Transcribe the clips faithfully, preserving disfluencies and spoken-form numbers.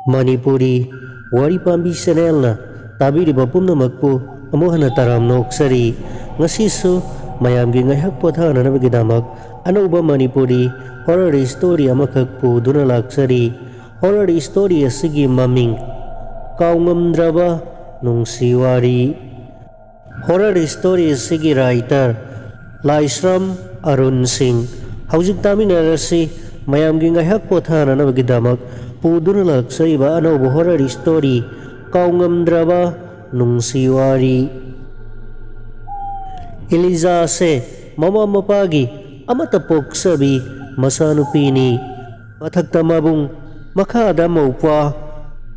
ꯃꯅꯤꯄꯨꯔꯤ ꯋꯥꯔꯤ ꯄꯥꯝꯕꯤ ꯆꯦꯅꯦꯜꯅ ꯇꯥꯕꯤꯔꯤꯕ ꯄꯨꯝꯅꯃꯛꯄꯨ ꯑꯃꯨꯛ ꯍꯟꯅ ꯇꯔꯥꯝꯅ ꯑꯣꯛꯆꯔꯤ꯫ ꯉꯁꯤꯁꯨ ꯃꯌꯥꯝꯒꯤ ꯉꯥꯏꯍꯥꯛ ꯄꯣꯊꯥꯅꯅꯕꯒꯤꯗꯃꯛ ꯑꯅꯧꯕ ꯃꯅꯤꯄꯨꯔꯤ ꯍꯣꯔꯔ ꯁ꯭ꯇꯣꯔꯤ ꯑꯃꯈꯛ ꯄꯨꯗꯨꯅ ꯂꯥꯛꯆꯔꯤ꯫ ꯍꯣꯔꯔ ꯁ꯭ꯇꯣꯔꯤ ꯑꯁꯤꯒꯤ ꯃꯃꯤꯡ ꯀꯥꯎꯉꯝꯗ꯭ꯔꯕ ꯅꯨꯡꯁꯤ ꯋꯥꯔꯤ꯫ ꯍꯣꯔꯔ ꯁ꯭ꯇꯣꯔꯤ ꯑꯁꯤꯒꯤ ꯔꯥꯏꯇꯔ ꯂꯥꯏꯁ꯭ꯔꯝ ꯑꯔꯨꯟ ꯁꯤꯡ꯫ ꯍꯧꯖꯤꯛ ꯇꯥꯃꯤꯟꯅꯔꯁꯤ ꯃꯌꯥꯝꯒꯤ ꯉꯥꯏꯍꯥꯛ ꯄꯣꯊꯥꯅꯅꯕꯒꯤꯗꯃꯛ ꯄꯨꯗꯨꯅ ꯂꯥꯛꯆꯔꯤꯕ ꯑꯅꯧꯕ ꯍꯣꯔꯔ ꯁ꯭ꯇꯣꯔꯤ ꯀꯥꯎꯉꯝꯗ꯭ꯔꯕ ꯅꯨꯡꯁꯤ ꯋꯥꯔꯤ꯫ ꯏꯂꯤꯖꯥꯁꯦ ꯃꯃꯥ ꯃꯄꯥꯒꯤ ꯑꯃꯠꯇ ꯄꯣꯛꯆꯕꯤ ꯃꯆꯥꯅꯨꯄꯤꯅꯤ꯫ ꯃꯊꯛꯇ ꯃꯕꯨꯡ, ꯃꯈꯥꯗ ꯃꯧꯄ꯭ꯋꯥ,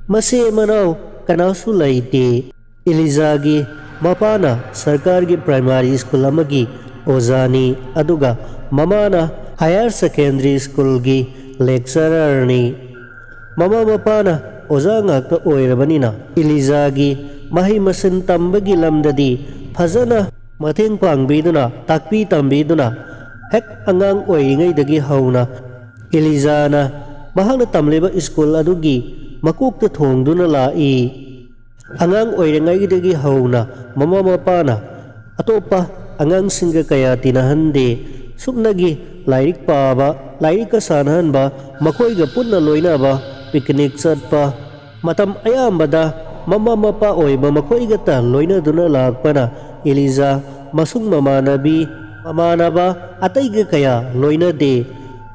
ꯃꯆꯦ ꯃꯅꯥꯎ ꯀꯅꯥꯁꯨ ꯂꯩꯇꯦ꯫ ꯏꯂꯤꯖꯥꯒꯤ ꯃꯄꯥꯅ ꯁꯔꯀꯥꯔꯒꯤ ꯄ꯭ꯔꯥꯏꯃꯥꯔꯤ ꯁ꯭ꯀꯨꯜ ꯑꯃꯒꯤ ꯑꯣꯖꯥꯅꯤ, ꯑꯗꯨꯒ ꯃꯃꯥꯅ ꯍꯥꯌꯔ ꯁꯦꯀꯦꯟꯗꯔꯤ ꯁ꯭ꯀꯨꯜꯒꯤ ꯂꯦꯛꯆꯔꯔꯅꯤ꯫ ꯃꯃꯥ ꯃꯄꯥꯅ ꯑꯣꯖꯥ ꯉꯥꯛꯇ ꯑꯣꯏꯔꯕꯅꯤꯅ ꯏꯂꯤꯖꯥꯒꯤ ꯃꯍꯩ ꯃꯁꯤꯡ ꯇꯝꯕꯒꯤ ꯂꯝꯗꯗꯤ ꯐꯖꯅ ꯃꯇꯦꯡ ꯄꯥꯡꯕꯤꯗꯨꯅ, ꯇꯥꯛꯄꯤ ꯇꯝꯕꯤꯗꯨꯅ ꯍꯦꯛ ꯑꯉꯥꯡ ꯑꯣꯏꯔꯤꯉꯩꯗꯒꯤ ꯍꯧꯅ ꯏꯂꯤꯖꯥꯅ ꯃꯍꯥꯛꯅ ꯇꯝꯂꯤꯕ ꯁ꯭ꯀꯨꯜ ꯑꯗꯨꯒꯤ ꯃꯀꯣꯛꯇ ꯊꯣꯡꯗꯨꯅ ꯂꯥꯛꯏ꯫ ꯑꯉꯥꯡ ꯑꯣꯏꯔꯤꯉꯩꯗꯒꯤ ꯍꯧꯅ ꯃꯃꯥ ꯃꯄꯥꯅ ꯑꯇꯣꯞꯄ ꯑꯉꯥꯡꯁꯤꯡꯒ ꯀꯌꯥ ꯇꯤꯟꯅꯍꯟꯗꯦ꯫ ꯁꯨꯞꯅꯒꯤ ꯂꯥꯏꯔꯤꯛ ꯄꯥꯕ, ꯂꯥꯏꯔꯤꯛꯀ ꯁꯥꯟꯅꯍꯟꯕ, ꯃꯈꯣꯏꯒ ꯄꯨꯟꯅ ꯂꯣꯏꯅꯕ, ꯄꯤꯛꯅꯤꯛ ꯆꯠꯄ, ꯃꯇꯝ ꯑꯌꯥꯝꯕꯗ ꯃꯃꯥ ꯃꯄꯥ ꯑꯣꯏꯕ ꯃꯈꯣꯏꯒꯇ ꯂꯣꯏꯅꯗꯨꯅ ꯂꯥꯛꯄꯅ ꯏꯂꯤꯖꯥ ꯃꯁꯨꯡ ꯃꯃꯥꯟꯅꯕꯤ, ꯃꯃꯥꯟꯅꯕ ꯑꯇꯩꯒ ꯀꯌꯥ ꯂꯣꯏꯅꯗꯦ꯫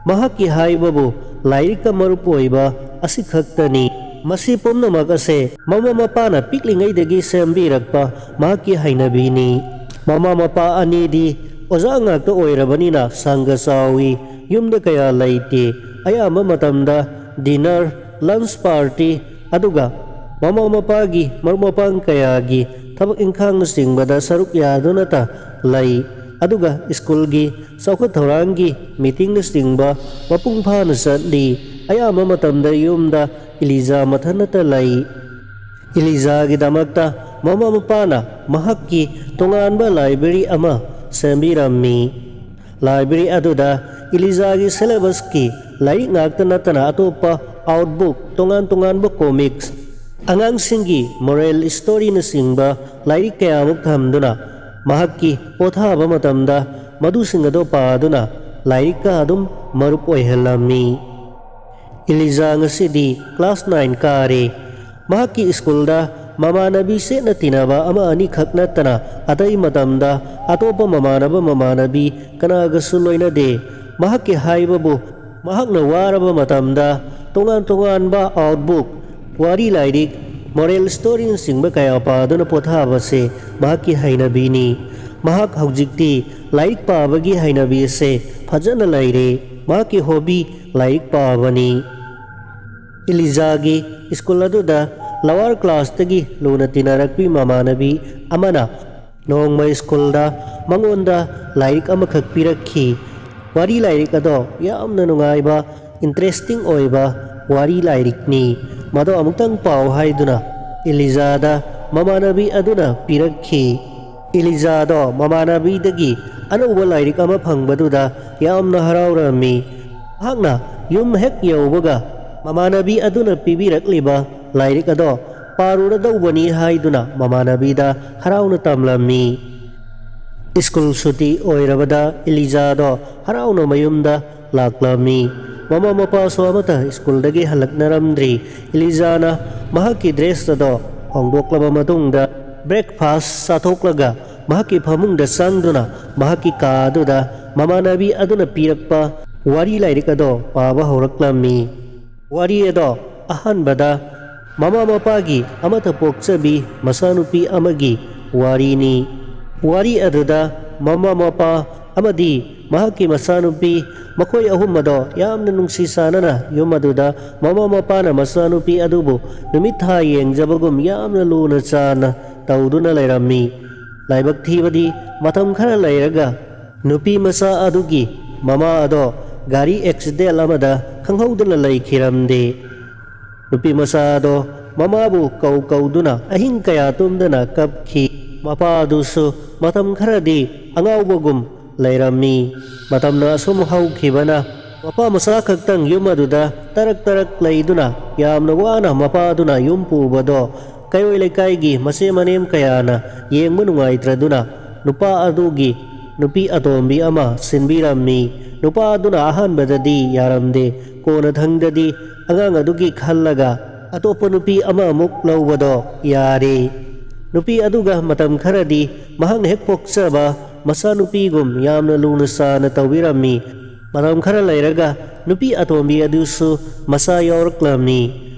ꯃꯍꯥꯛꯀꯤ ꯍꯥꯏꯕꯕꯨ ꯂꯥꯏꯔꯤꯛꯀ ꯃꯔꯨꯞ ꯑꯣꯏꯕ ꯑꯁꯤꯈꯛꯇꯅꯤ꯫ ꯃꯁꯤ ꯄꯨꯝꯅꯃꯛ ꯑꯁꯦ ꯃꯃꯥ ꯃꯄꯥꯅ ꯄꯤꯛꯂꯤꯉꯩꯗꯒꯤ ꯁꯦꯝꯕꯤꯔꯛꯄ ꯃꯍꯥꯛꯀꯤ ꯍꯩꯅꯕꯤꯅꯤ꯫ ꯃꯃꯥ ꯃꯄꯥ ꯑꯅꯤꯗꯤ ꯑꯣꯖꯥ ꯉꯥꯛꯇ ꯑꯣꯏꯔꯕꯅꯤꯅ ꯁꯪꯒ ꯆꯥꯎꯏ, ꯌꯨꯝꯗ ꯀꯌꯥ ꯂꯩꯇꯦ꯫ ꯑꯌꯥꯝꯕ ꯃꯇꯝꯗ dinner, lunch party, ꯑꯗꯨꯒ ꯃꯃꯥ ꯃꯄꯥꯒꯤ ꯃꯔꯨꯞ ꯃꯄꯥꯡ ꯀꯌꯥꯒꯤ ꯊꯕꯛ ꯏꯪꯈꯥꯡꯅꯆꯤꯡꯕꯗ ꯁꯔꯨꯛ ꯌꯥꯗꯨꯅꯇ ꯂꯩ꯫ ꯑꯗꯨꯒ ꯁ꯭ꯀꯨꯜꯒꯤ ꯆꯥꯎꯈꯠ ꯊꯧꯔꯥꯡꯒꯤ ꯃꯤꯇꯤꯡꯅꯆꯤꯡꯕ ꯃꯄꯨꯡ ꯐꯥꯅ ꯆꯠꯂꯤ꯫ ꯑꯌꯥꯝꯕ ꯃꯇꯝꯗ ꯌꯨꯝꯗ ꯏꯂꯤꯖꯥ ꯃꯊꯟꯇ ꯂꯩ꯫ ꯏꯂꯤꯖꯥꯒꯤꯗꯃꯛꯇ ꯃꯃꯥ ꯃꯄꯥꯅ ꯃꯍꯥꯛꯀꯤ ꯇꯣꯉꯥꯟꯕ ꯂꯥꯏꯕ꯭ꯔꯦꯔꯤ ꯑꯃ ꯁꯦꯝꯕꯤꯔꯝꯃꯤ꯫ ꯂꯥꯏꯕ꯭ꯔꯦꯔꯤ ꯑꯗꯨꯗ ꯏꯂꯤꯖꯥꯒꯤ ꯁꯦꯂꯦꯕꯁꯀꯤ ꯂꯥꯏꯔꯤꯛ ꯉꯥꯛꯇ ꯅꯠꯇꯅ ꯑꯇꯣꯞꯄ ꯑꯥꯎꯠꯕꯨꯛ, ꯇꯣꯉꯥꯟ ꯇꯣꯉꯥꯟꯕ ꯀꯣꯃꯤꯛꯁ, ꯑꯉꯥꯡꯁꯤꯡꯒꯤ ꯃꯣꯔꯦꯜ ꯁ꯭ꯇꯣꯔꯤꯅꯆꯤꯡꯕ ꯂꯥꯏꯔꯤꯛ ꯀꯌꯥꯃꯨꯛ ꯊꯝꯗꯨꯅ ꯃꯍꯥꯛꯀꯤ ꯄꯣꯊꯥꯕ ꯃꯇꯝꯗ ꯃꯗꯨꯁꯤꯡ ꯑꯗꯨ ꯄꯥꯗꯨꯅ ꯂꯥꯏꯔꯤꯛꯀ ꯑꯗꯨꯝ ꯃꯔꯨꯞ ꯑꯣꯏꯍꯜꯂꯝꯃꯤ꯫ ꯏꯂꯤꯖꯥ ꯉꯁꯤꯗꯤ ꯀ꯭ꯂꯥꯁ ꯅꯥꯏꯟ ꯀꯥꯔꯦ꯫ ꯃꯍꯥꯛꯀꯤ ꯁ꯭ꯀꯨꯜꯗ ꯃꯃꯥꯟꯅꯕꯤ ꯆꯦꯠꯅ ꯇꯤꯟꯅꯕ ꯑꯃ ꯑꯅꯤꯈꯛ ꯅꯠꯇꯅ ꯑꯇꯩ ꯃꯇꯝꯗ ꯑꯇꯣꯞꯄ ꯃꯃꯥꯟꯅꯕ ꯃꯃꯥꯟꯅꯕꯤ ꯀꯅꯥꯒꯁꯨ ꯂꯣꯏꯅꯗꯦ꯫ ꯃꯍꯥꯛꯀꯤ ꯍꯥꯏꯕꯕꯨ ꯃꯍꯥꯛꯅ ꯋꯥꯔꯕ ꯃꯇꯝꯗ ꯇꯣꯉꯥꯟ ꯇꯣꯉꯥꯟꯕ ꯑꯥꯎꯠꯕꯨꯛ, ꯋꯥꯔꯤ ꯂꯥꯏꯔꯤꯛ, ꯃꯣꯔꯦꯜ ꯁ꯭ꯇꯣꯔꯤꯅꯆꯤꯡꯕ ꯀꯌꯥ ꯄꯥꯗꯨꯅ ꯄꯣꯊꯥꯕꯁꯦ ꯃꯍꯥꯛꯀꯤ ꯍꯩꯅꯕꯤꯅꯤ꯫ ꯃꯍꯥꯛ ꯍꯧꯖꯤꯛꯇꯤ ꯂꯥꯏꯔꯤꯛ ꯄꯥꯕꯒꯤ ꯍꯩꯅꯕꯤ ꯑꯁꯦ ꯐꯖꯅ ꯂꯩꯔꯦ꯫ ꯃꯍꯥꯛꯀꯤ ꯍꯣꯕꯤ ꯂꯥꯏꯔꯤꯛ ꯄꯥꯕꯅꯤ꯫ ꯏꯂꯤꯖꯥꯒꯤ ꯁ꯭ꯀꯨꯜ ꯑꯗꯨꯗ ꯂꯋꯥꯔ ꯀ꯭ꯂꯥꯁꯇꯒꯤ ꯂꯨꯅ ꯇꯤꯟꯅꯔꯛꯄꯤ ꯃꯃꯥꯟꯅꯕꯤ ꯑꯃꯅ ꯅꯣꯡꯃ ꯁ꯭ꯀꯨꯜꯗ ꯃꯉꯣꯟꯗ ꯂꯥꯏꯔꯤꯛ ꯑꯃꯈꯛ ꯄꯤꯔꯛꯈꯤ꯫ ꯋꯥꯔꯤ ꯂꯥꯏꯔꯤꯛ ꯑꯗꯣ ꯌꯥꯝꯅ ꯅꯨꯡꯉꯥꯏꯕ, ꯏꯟꯇꯔꯦꯁꯇꯤꯡ ꯑꯣꯏꯕ ꯋꯥꯔꯤ ꯂꯥꯏꯔꯤꯛꯅꯤ꯫ ꯃꯗꯣ ꯑꯃꯨꯛꯇꯪ ꯄꯥꯎ ꯍꯥꯏꯗꯨꯅ ꯏꯂꯤꯖꯥꯗ ꯃꯃꯥꯟꯅꯕꯤ ꯑꯗꯨꯅ ꯄꯤꯔꯛꯈꯤ꯫ ꯏꯂꯤꯖꯥꯗꯣ ꯃꯃꯥꯟꯅꯕꯤꯗꯒꯤ ꯑꯅꯧꯕ ꯂꯥꯏꯔꯤꯛ ꯑꯃ ꯐꯪꯕꯗꯨꯗ ꯌꯥꯝꯅ ꯍꯔꯥꯎꯔꯝꯃꯤ꯫ ꯃꯍꯥꯛꯅ ꯌꯨꯝ ꯍꯦꯛ ꯌꯧꯕꯒ ꯃꯃꯥꯟꯅꯕꯤ ꯑꯗꯨꯅ ꯄꯤꯕꯤꯔꯛꯂꯤꯕ ꯂꯥꯏꯔꯤꯛ ꯑꯗꯣ ꯄꯥꯔꯨꯔꯗꯧꯕꯅꯤ ꯍꯥꯏꯗꯨꯅ ꯃꯃꯥꯟꯅꯕꯤꯗ ꯍꯔꯥꯎꯅ ꯇꯝꯂꯝꯃꯤ꯫ ꯁ꯭ꯀꯨꯜ ꯁꯨꯇꯤ ꯑꯣꯏꯔꯕꯗ ꯏꯂꯤꯖꯥꯗꯣ ꯍꯔꯥꯎꯅ ꯃꯌꯨꯝꯗ ꯂꯥꯛꯂꯝꯃꯤ꯫ ꯃꯃꯥ ꯃꯄꯥꯁꯨ ꯑꯃꯠꯇ ꯁ꯭ꯀꯨꯜꯗꯒꯤ ꯍꯜꯂꯛꯅꯔꯝꯗ꯭ꯔꯤ꯫ ꯏꯂꯤꯖꯥꯅ ꯃꯍꯥꯛꯀꯤ ꯗ꯭ꯔꯦꯁ ꯑꯗꯣ ꯍꯣꯡꯗꯣꯛꯂꯕ ꯃꯇꯨꯡꯗ ꯕ꯭ꯔꯦꯛꯐꯥꯁ ꯆꯥꯊꯣꯛꯂꯒ ꯃꯍꯥꯛꯀꯤ ꯐꯃꯨꯡꯗ ꯆꯪꯗꯨꯅ ꯃꯍꯥꯛꯀꯤ ꯀꯥ ꯑꯗꯨꯗ ꯃꯃꯥꯟꯅꯕꯤ ꯑꯗꯨꯅ ꯄꯤꯔꯛꯄ ꯋꯥꯔꯤ ꯂꯥꯏꯔꯤꯛ ꯑꯗꯣ ꯄꯥꯕ ꯍꯧꯔꯛꯂꯝꯃꯤ꯫ ꯋꯥꯔꯤ ꯑꯗꯣ ꯑꯍꯥꯟꯕꯗ ꯃꯃꯥ ꯃꯄꯥꯒꯤ ꯑꯃꯠꯇ ꯄꯣꯛꯆꯕꯤ ꯃꯆꯥꯅꯨꯄꯤ ꯑꯃꯒꯤ ꯋꯥꯔꯤꯅꯤ꯫ ꯋꯥꯔꯤ ꯑꯗꯨꯗ ꯃꯃꯥ ꯃꯄꯥ ꯑꯃꯗꯤ ꯃꯍꯥꯛꯀꯤ ꯃꯆꯥꯅꯨꯄꯤ, ꯃꯈꯣꯏ ꯑꯍꯨꯝ ꯑꯗꯣ ꯌꯥꯝꯅ ꯅꯨꯡꯁꯤ ꯆꯥꯟꯅꯅ ꯌꯨꯝ ꯑꯗꯨꯗ ꯃꯃꯥ ꯃꯄꯥꯅ ꯃꯆꯥꯅꯨꯄꯤ ꯑꯗꯨꯕꯨ ꯅꯨꯃꯤꯠ ꯊꯥ ꯌꯦꯡꯖꯕꯒꯨꯝ ꯌꯥꯝꯅ ꯂꯨꯅ ꯆꯥꯟꯅ ꯇꯧꯗꯨꯅ ꯂꯩꯔꯝꯃꯤ꯫ ꯂꯥꯏꯕꯛ ꯊꯤꯕꯗꯤ ꯃꯇꯝ ꯈꯔ ꯂꯩꯔꯒ ꯅꯨꯄꯤ ꯃꯆꯥ ꯑꯗꯨꯒꯤ ꯃꯃꯥ ꯑꯗꯣ ꯒꯥꯔꯤ ꯑꯦꯛꯁꯤꯗꯦꯟ ꯑꯃꯗ ꯈꯪꯍꯧꯗꯅ ꯂꯩꯈꯤꯔꯝꯗꯦ꯫ ꯅꯨꯄꯤ ꯃꯆꯥ ꯑꯗꯣ ꯃꯃꯥꯕꯨ ꯀꯧ ꯀꯧꯗꯨꯅ ꯑꯍꯤꯡ ꯀꯌꯥ ꯇꯨꯝꯗꯅ ꯀꯞꯈꯤ꯫ ꯃꯄꯥ ꯑꯗꯨꯁꯨ ꯃꯇꯝ ꯈꯔꯗꯤ ꯑꯉꯥꯎꯕꯒꯨꯝ ꯂꯩꯔꯝꯃꯤ꯫ ꯃꯇꯝꯅ ꯑꯁꯨꯝ ꯍꯧꯈꯤꯕꯅ ꯃꯄꯥ ꯃꯆꯥ ꯈꯛꯇꯪ ꯌꯨꯝ ꯑꯗꯨꯗ ꯇꯔꯛ ꯇꯔꯛ ꯂꯩꯗꯨꯅ ꯌꯥꯝꯅ ꯋꯥꯅ ꯃꯄꯥ ꯑꯗꯨꯅ ꯌꯨꯝ ꯄꯨꯕꯗꯣ ꯀꯩꯔꯣꯏ ꯂꯩꯀꯥꯏꯒꯤ ꯃꯆꯦ ꯃꯅꯦꯝ ꯀꯌꯥꯅ ꯌꯦꯡꯕ ꯅꯨꯡꯉꯥꯏꯇ꯭ꯔꯗꯨꯅ ꯅꯨꯄꯥ ꯑꯗꯨꯒꯤ ꯅꯨꯄꯤ ꯑꯇꯣꯝꯕꯤ ꯑꯃ ꯁꯤꯟꯕꯤꯔꯝꯃꯤ꯫ ꯅꯨꯄꯥ ꯑꯗꯨꯅ ꯑꯍꯥꯟꯕꯗꯗꯤ ꯌꯥꯔꯝꯗꯦ꯫ ꯀꯣꯟꯅꯊꯪꯗꯗꯤ ꯑꯉꯥꯡ ꯑꯗꯨꯒꯤ ꯈꯜꯂꯒ ꯑꯇꯣꯞꯄ ꯅꯨꯄꯤ ꯑꯃꯃꯨꯛ ꯂꯧꯕꯗꯣ ꯌꯥꯔꯦ꯫ ꯅꯨꯄꯤ ꯑꯗꯨꯒ ꯃꯇꯝ ꯈꯔꯗꯤ ꯃꯍꯥꯛꯅ ꯍꯦꯛ ꯄꯣꯛꯆꯕ ꯃꯆꯥꯅꯨꯄꯤꯒꯨꯝ ꯌꯥꯝꯅ ꯂꯨꯅ ꯆꯥꯅ ꯇꯧꯕꯤꯔꯝꯃꯤ꯫ ꯃꯇꯝ ꯈꯔ ꯂꯩꯔꯒ ꯅꯨꯄꯤ ꯑꯇꯣꯝꯕꯤ ꯑꯗꯨꯁꯨ ꯃꯆꯥ ꯌꯥꯎꯔꯛꯂꯝꯃꯤ꯫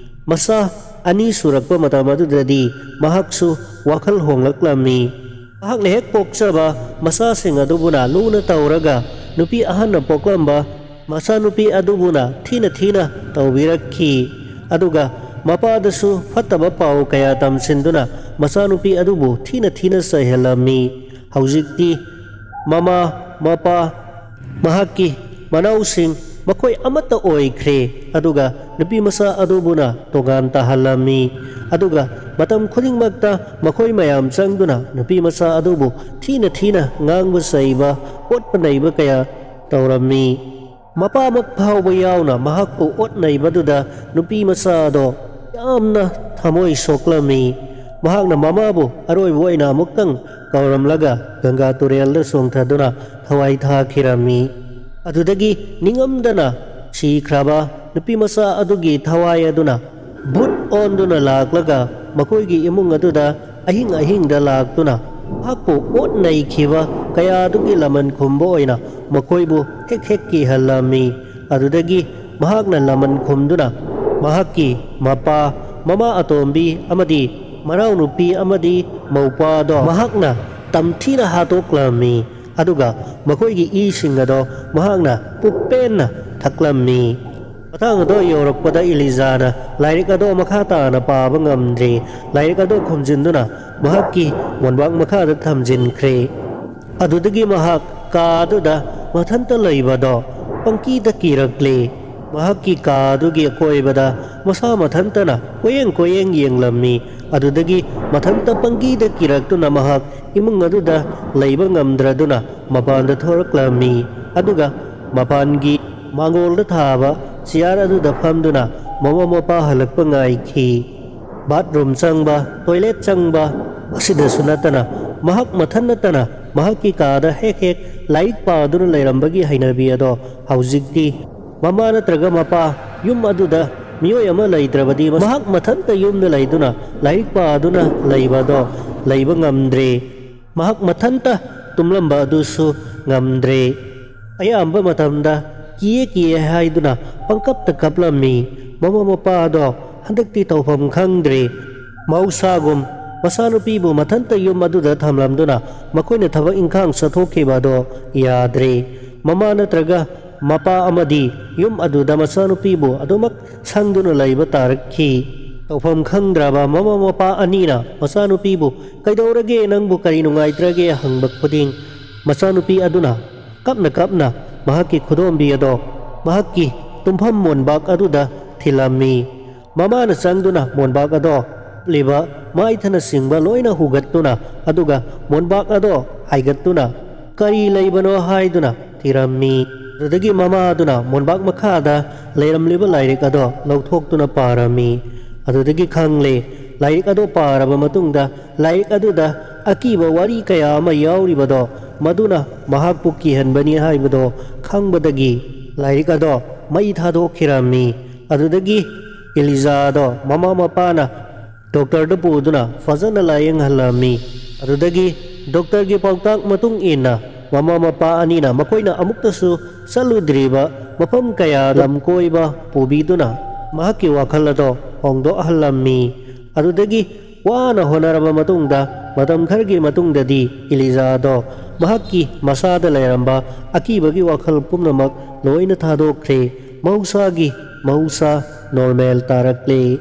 ꯃꯆꯥ ꯑꯅꯤ ꯁꯨꯔꯛꯄ ꯃꯇꯝ ꯑꯗꯨꯗꯗꯤ ꯃꯍꯥꯛꯁꯨ ꯋꯥꯈꯜ ꯍꯣꯡꯂꯛꯂꯝꯃꯤ꯫ ꯃꯍꯥꯛꯅ ꯍꯦꯛ ꯄꯣꯛꯆꯕ ꯃꯆꯥꯁꯤꯡ ꯑꯗꯨꯕꯨꯅ ꯂꯨꯅ ꯇꯧꯔꯒ ꯅꯨꯄꯤ ꯑꯍꯟꯅ ꯄꯣꯛꯂꯝꯕ ꯃꯆꯥꯅꯨꯄꯤ ꯑꯗꯨꯕꯨꯅ ꯊꯤꯅ ꯊꯤꯅ ꯇꯧꯕꯤꯔꯛꯈꯤ꯫ ꯑꯗꯨꯒ ꯃꯄꯥꯗꯁꯨ ꯐꯠꯇꯕ ꯄꯥꯎ ꯀꯌꯥ ꯇꯝꯁꯤꯟꯗꯨꯅ ꯃꯆꯥꯅꯨꯄꯤ ꯑꯗꯨꯕꯨ ꯊꯤꯅ ꯊꯤꯅ ꯆꯩꯍꯜꯂꯝꯃꯤ꯫ ꯍꯧꯖꯤꯛꯇꯤ ꯃꯃꯥ, ꯃꯄꯥ, ꯃꯍꯥꯛꯀꯤ ꯃꯅꯥꯎꯁꯤꯡ ꯃꯈꯣꯏ ꯑꯃꯠꯇ ꯑꯣꯏꯈ꯭ꯔꯦ꯫ ꯑꯗꯨꯒ ꯅꯨꯄꯤ ꯃꯆꯥ ꯑꯗꯨꯕꯨꯅ ꯇꯣꯉꯥꯟ ꯇꯥꯍꯜꯂꯝꯃꯤ꯫ ꯑꯗꯨꯒ ꯃꯇꯝ ꯈꯨꯗꯤꯡꯃꯛꯇ ꯃꯈꯣꯏ ꯃꯌꯥꯝ ꯆꯪꯗꯨꯅ ꯅꯨꯄꯤ ꯃꯆꯥ ꯑꯗꯨꯕꯨ ꯊꯤꯅ ꯊꯤꯅ ꯉꯥꯡꯕ ꯆꯩꯕ, ꯑꯣꯠꯄ ꯅꯩꯕ ꯀꯌꯥ ꯇꯧꯔꯝꯃꯤ꯫ ꯃꯄꯥꯃꯛ ꯐꯥꯎꯕ ꯌꯥꯎꯅ ꯃꯍꯥꯛꯄꯨ ꯑꯣꯠ ꯅꯩꯕꯗꯨꯗ ꯅꯨꯄꯤ ꯃꯆꯥ ꯑꯗꯣ ꯌꯥꯝꯅ ꯊꯃꯣꯏ ꯁꯣꯛꯂꯝꯃꯤ꯫ ꯃꯍꯥꯛꯅ ꯃꯃꯥꯕꯨ ꯑꯔꯣꯏꯕ ꯑꯣꯏꯅ ꯑꯃꯨꯛꯇꯪ ꯀꯧꯔꯝꯂꯒ ꯒꯪꯒꯥ ꯇꯨꯔꯦꯜꯗ ꯆꯣꯡꯊꯗꯨꯅ ꯊꯋꯥꯏ ꯊꯥꯈꯤꯔꯝꯃꯤ꯫ ꯑꯗꯨꯗꯒꯤ ꯅꯤꯡꯉꯝꯗꯅ ꯁꯤꯈ꯭ꯔꯕ ꯅꯨꯄꯤ ꯃꯆꯥ ꯑꯗꯨꯒꯤ ꯊꯋꯥꯏ ꯑꯗꯨꯅ ꯚꯨꯠ ꯑꯣꯟꯗꯨꯅ ꯂꯥꯛꯂꯒ ꯃꯈꯣꯏꯒꯤ ꯏꯃꯨꯡ ꯑꯗꯨꯗ ꯑꯍꯤꯡ ꯑꯍꯤꯡꯗ ꯂꯥꯛꯇꯨꯅ ꯃꯍꯥꯛꯄꯨ ꯑꯣꯠ ꯅꯩꯈꯤꯕ ꯀꯌꯥ ꯑꯗꯨꯒꯤ ꯂꯃꯟ ꯈꯨꯝꯕ ꯑꯣꯏꯅ ꯃꯈꯣꯏꯕꯨ ꯍꯦꯛ ꯍꯦꯛ ꯀꯤꯍꯜꯂꯝꯃꯤ꯫ ꯑꯗꯨꯗꯒꯤ ꯃꯍꯥꯛꯅ ꯂꯃꯟ ꯈꯨꯝꯗꯨꯅ ꯃꯍꯥꯛꯀꯤ ꯃꯄꯥ, ꯃꯃꯥ ꯑꯇꯣꯝꯕꯤ ꯑꯃꯗꯤ ꯃꯅꯥꯎꯅꯨꯄꯤ ꯑꯃꯗꯤ ꯃꯧꯄꯥꯗꯣ ꯃꯍꯥꯛꯅ ꯇꯝꯊꯤꯅ ꯍꯥꯠꯇꯣꯛꯂꯝꯃꯤ꯫ ꯑꯗꯨꯒ ꯃꯈꯣꯏꯒꯤ ꯏꯁꯤꯡ ꯑꯗꯣ ꯃꯍꯥꯛꯅ ꯄꯨꯛꯄꯦꯟꯅ ꯊꯛꯂꯝꯃꯤ꯫ ꯃꯇꯥꯡ ꯑꯗꯣ ꯌꯧꯔꯛꯄꯗ ꯏꯂꯤꯖꯥꯅ ꯂꯥꯏꯔꯤꯛ ꯑꯗꯣ ꯃꯈꯥ ꯇꯥꯅ ꯄꯥꯕ ꯉꯝꯗ꯭ꯔꯦ꯫ ꯂꯥꯏꯔꯤꯛ ꯑꯗꯣ ꯈꯨꯝꯖꯤꯟꯗꯨꯅ ꯃꯍꯥꯛꯀꯤ ꯃꯣꯟꯕꯥꯡ ꯃꯈꯥꯗ ꯊꯝꯖꯤꯟꯈ꯭ꯔꯦ꯫ ꯑꯗꯨꯗꯒꯤ ꯃꯍꯥꯛ ꯀꯥ ꯑꯗꯨꯗ ꯃꯊꯟꯇ ꯂꯩꯕꯗꯣ ꯄꯪꯀꯤꯗ ꯀꯤꯔꯛꯂꯦ꯫ ꯃꯍꯥꯛꯀꯤ ꯀꯥ ꯑꯗꯨꯒꯤ ꯑꯀꯣꯏꯕꯗ ꯃꯁꯥ ꯃꯊꯟꯇꯅ ꯀꯣꯏꯌꯦꯡ ꯀꯣꯏꯌꯦꯡ ꯌꯦꯡꯂꯝꯃꯤ꯫ ꯑꯗꯨꯗꯒꯤ ꯃꯊꯟꯇ ꯄꯪꯀꯤꯗ ꯀꯤꯔꯛꯇꯨꯅ ꯃꯍꯥꯛ ꯏꯃꯨꯡ ꯑꯗꯨꯗ ꯂꯩꯕ ꯉꯝꯗ꯭ꯔꯗꯨꯅ ꯃꯄꯥꯟꯗ ꯊꯣꯔꯛꯂꯝꯃꯤ꯫ ꯑꯗꯨꯒ ꯃꯄꯥꯟꯒꯤ ꯃꯥꯡꯒꯣꯜꯗ ꯊꯥꯕ ꯆꯤꯌꯥꯔ ꯑꯗꯨꯗ ꯐꯝꯗꯨꯅ ꯃꯃꯥ ꯃꯄꯥ ꯍꯜꯂꯛꯄ ꯉꯥꯏꯈꯤ꯫ ꯕꯥꯠꯔꯨꯝ ꯆꯪꯕ, ꯇꯣꯏꯂꯦꯠ ꯆꯪꯕ ꯑꯁꯤꯗꯁꯨ ꯅꯠꯇꯅ ꯃꯍꯥꯛ ꯃꯊꯟ ꯅꯠꯇꯅ ꯃꯍꯥꯛꯀꯤ ꯀꯥꯗ ꯍꯦꯛ ꯍꯦꯛ ꯂꯥꯏꯔꯤꯛ ꯄꯥꯗꯨꯅ ꯂꯩꯔꯝꯕꯒꯤ ꯍꯩꯅꯕꯤ ꯑꯗꯣ ꯍꯧꯖꯤꯛꯇꯤ ꯃꯃꯥ ꯅꯠꯇ꯭ꯔꯒ ꯃꯄꯥ ꯌꯨꯝ ꯑꯗꯨꯗ ꯃꯤꯑꯣꯏ ꯑꯃ ꯂꯩꯇ꯭ꯔꯕꯗꯤ ꯃꯍꯥꯛ ꯃꯊꯟꯇ ꯌꯨꯝꯗ ꯂꯩꯗꯨꯅ ꯂꯥꯏꯔꯤꯛ ꯄꯥꯗꯨꯅ ꯂꯩꯕ ꯑꯗꯣ ꯂꯩꯕ ꯉꯝꯗ꯭ꯔꯦ꯫ ꯃꯍꯥꯛ ꯃꯊꯟꯇ ꯇꯨꯝꯂꯝꯕ ꯑꯗꯨꯁꯨ ꯉꯝꯗ꯭ꯔꯦ꯫ ꯑꯌꯥꯝꯕ ꯃꯇꯝꯗ "ꯀꯤꯌꯦ, ꯀꯤꯌꯦ" ꯍꯥꯏꯗꯨꯅ ꯄꯪꯀꯞꯇ ꯀꯞꯂꯝꯃꯤ꯫ ꯃꯃꯥ ꯃꯄꯥ ꯑꯗꯣ ꯍꯟꯗꯛꯇꯤ ꯇꯧꯐꯝ ꯈꯪꯗ꯭ꯔꯦ꯫ ꯃꯍꯧꯁꯥꯒꯨꯝ ꯃꯆꯥꯅꯨꯄꯤꯕꯨ ꯃꯊꯟꯇ ꯌꯨꯝ ꯑꯗꯨꯗ ꯊꯝꯂꯝꯗꯨꯅ ꯃꯈꯣꯏꯅ ꯊꯕꯛ ꯏꯪꯈꯥꯡ ꯆꯠꯊꯣꯛꯈꯤꯕ ꯑꯗꯣ ꯌꯥꯗ꯭ꯔꯦ꯫ ꯃꯃꯥ ꯅꯠꯇ꯭ꯔꯒ ꯃꯄꯥ ꯑꯃꯗꯤ ꯌꯨꯝ ꯑꯗꯨꯗ ꯃꯆꯥꯅꯨꯄꯤꯕꯨ ꯑꯗꯨꯃꯛ ꯁꯪꯗꯨꯅ ꯂꯩꯕ ꯇꯥꯔꯛꯈꯤ꯫ ꯇꯧꯐꯝ ꯈꯪꯗ꯭ꯔꯕ ꯃꯃꯥ ꯃꯄꯥ ꯑꯅꯤꯅ ꯃꯆꯥꯅꯨꯄꯤꯕꯨ "ꯀꯩꯗꯧꯔꯒꯦ, ꯅꯪꯕꯨ ꯀꯔꯤ ꯅꯨꯡꯉꯥꯏꯇ꯭ꯔꯒꯦ?" ꯍꯪꯕ ꯈꯨꯗꯤꯡ ꯃꯆꯥꯅꯨꯄꯤ ꯑꯗꯨꯅ ꯀꯞꯅ ꯀꯞꯅ ꯃꯍꯥꯛꯀꯤ ꯈꯨꯗꯣꯝꯕꯤ ꯑꯗꯣ ꯃꯍꯥꯛꯀꯤ ꯇꯨꯝꯐꯝ ꯃꯣꯟꯕꯥꯛ ꯑꯗꯨꯗ ꯊꯤꯜꯂꯝꯃꯤ꯫ ꯃꯃꯥꯅ ꯆꯪꯗꯨꯅ ꯃꯣꯟꯕꯥꯛ ꯑꯗꯣ ꯀꯨꯞꯂꯤꯕ ꯃꯥꯏꯊꯅꯆꯤꯡꯕ ꯂꯣꯏꯅ ꯍꯨꯒꯠꯇꯨꯅ, ꯑꯗꯨꯒ ꯃꯣꯟꯕꯥꯛ ꯑꯗꯣ ꯍꯥꯏꯒꯠꯇꯨꯅ "ꯀꯔꯤ ꯂꯩꯕꯅꯣ?" ꯍꯥꯏꯗꯨꯅ ꯊꯤꯔꯝꯃꯤ꯫ ꯑꯗꯨꯗꯒꯤ ꯃꯃꯥ ꯑꯗꯨꯅ ꯃꯣꯟꯕꯥꯛ ꯃꯈꯥꯗ ꯂꯩꯔꯝꯂꯤꯕ ꯂꯥꯏꯔꯤꯛ ꯑꯗꯣ ꯂꯧꯊꯣꯛꯇꯨꯅ ꯄꯥꯔꯝꯃꯤ꯫ ꯑꯗꯨꯗꯒꯤ ꯈꯪꯂꯦ, ꯂꯥꯏꯔꯤꯛ ꯑꯗꯣ ꯄꯥꯔꯕ ꯃꯇꯨꯡꯗ ꯂꯥꯏꯔꯤꯛ ꯑꯗꯨꯗ ꯑꯀꯤꯕ ꯋꯥꯔꯤ ꯀꯌꯥ ꯑꯃ ꯌꯥꯎꯔꯤꯕꯗꯣ, ꯃꯗꯨꯅ ꯃꯍꯥꯛꯄꯨ ꯀꯤꯍꯟꯕꯅꯤ ꯍꯥꯏꯕꯗꯣ ꯈꯪꯕꯗꯒꯤ ꯂꯥꯏꯔꯤꯛ ꯑꯗꯣ ꯃꯩ ꯊꯥꯗꯣꯛꯈꯤꯔꯝꯃꯤ꯫ ꯑꯗꯨꯗꯒꯤ ꯏꯂꯤꯖꯥ ꯑꯗꯣ ꯃꯃꯥ ꯃꯄꯥꯅ ꯗꯣꯛꯇꯔꯗ ꯄꯨꯗꯨꯅ ꯐꯖꯅ ꯂꯥꯌꯦꯡꯍꯜꯂꯝꯃꯤ꯫ ꯑꯗꯨꯗꯒꯤ ꯗꯣꯛꯇꯔꯒꯤ ꯄꯥꯎꯇꯥꯛ ꯃꯇꯨꯡ ꯏꯟꯅ ꯃꯃꯥ ꯃꯄꯥ ꯑꯅꯤꯅ ꯃꯈꯣꯏꯅ ꯑꯃꯨꯛꯇꯁꯨ ꯆꯠꯂꯨꯗ꯭ꯔꯤꯕ ꯃꯐꯝ ꯀꯌꯥ ꯂꯝ ꯀꯣꯏꯕ ꯄꯨꯕꯤꯗꯨꯅ ꯃꯍꯥꯛꯀꯤ ꯋꯥꯈꯜ ꯑꯗꯣ ꯍꯣꯡꯗꯣꯛꯍꯜꯂꯝꯃꯤ꯫ ꯑꯗꯨꯗꯒꯤ ꯋꯥꯅ ꯍꯣꯠꯅꯔꯕ ꯃꯇꯨꯡꯗ ꯃꯇꯝ ꯈꯔꯒꯤ ꯃꯇꯨꯡꯗꯗꯤ ꯏꯂꯤꯖꯥ ꯑꯗꯣ ꯃꯍꯥꯛꯀꯤ ꯃꯁꯥꯗ ꯂꯩꯔꯝꯕ ꯑꯀꯤꯕꯒꯤ ꯋꯥꯈꯜ ꯄꯨꯝꯅꯃꯛ ꯂꯣꯏꯅ ꯊꯥꯗꯣꯛꯈ꯭ꯔꯦ꯫ ꯃꯍꯧꯁꯥꯒꯤ ꯃꯍꯧꯁꯥ ꯅꯣꯔꯃꯦꯜ ꯇꯥꯔꯛꯂꯦ꯫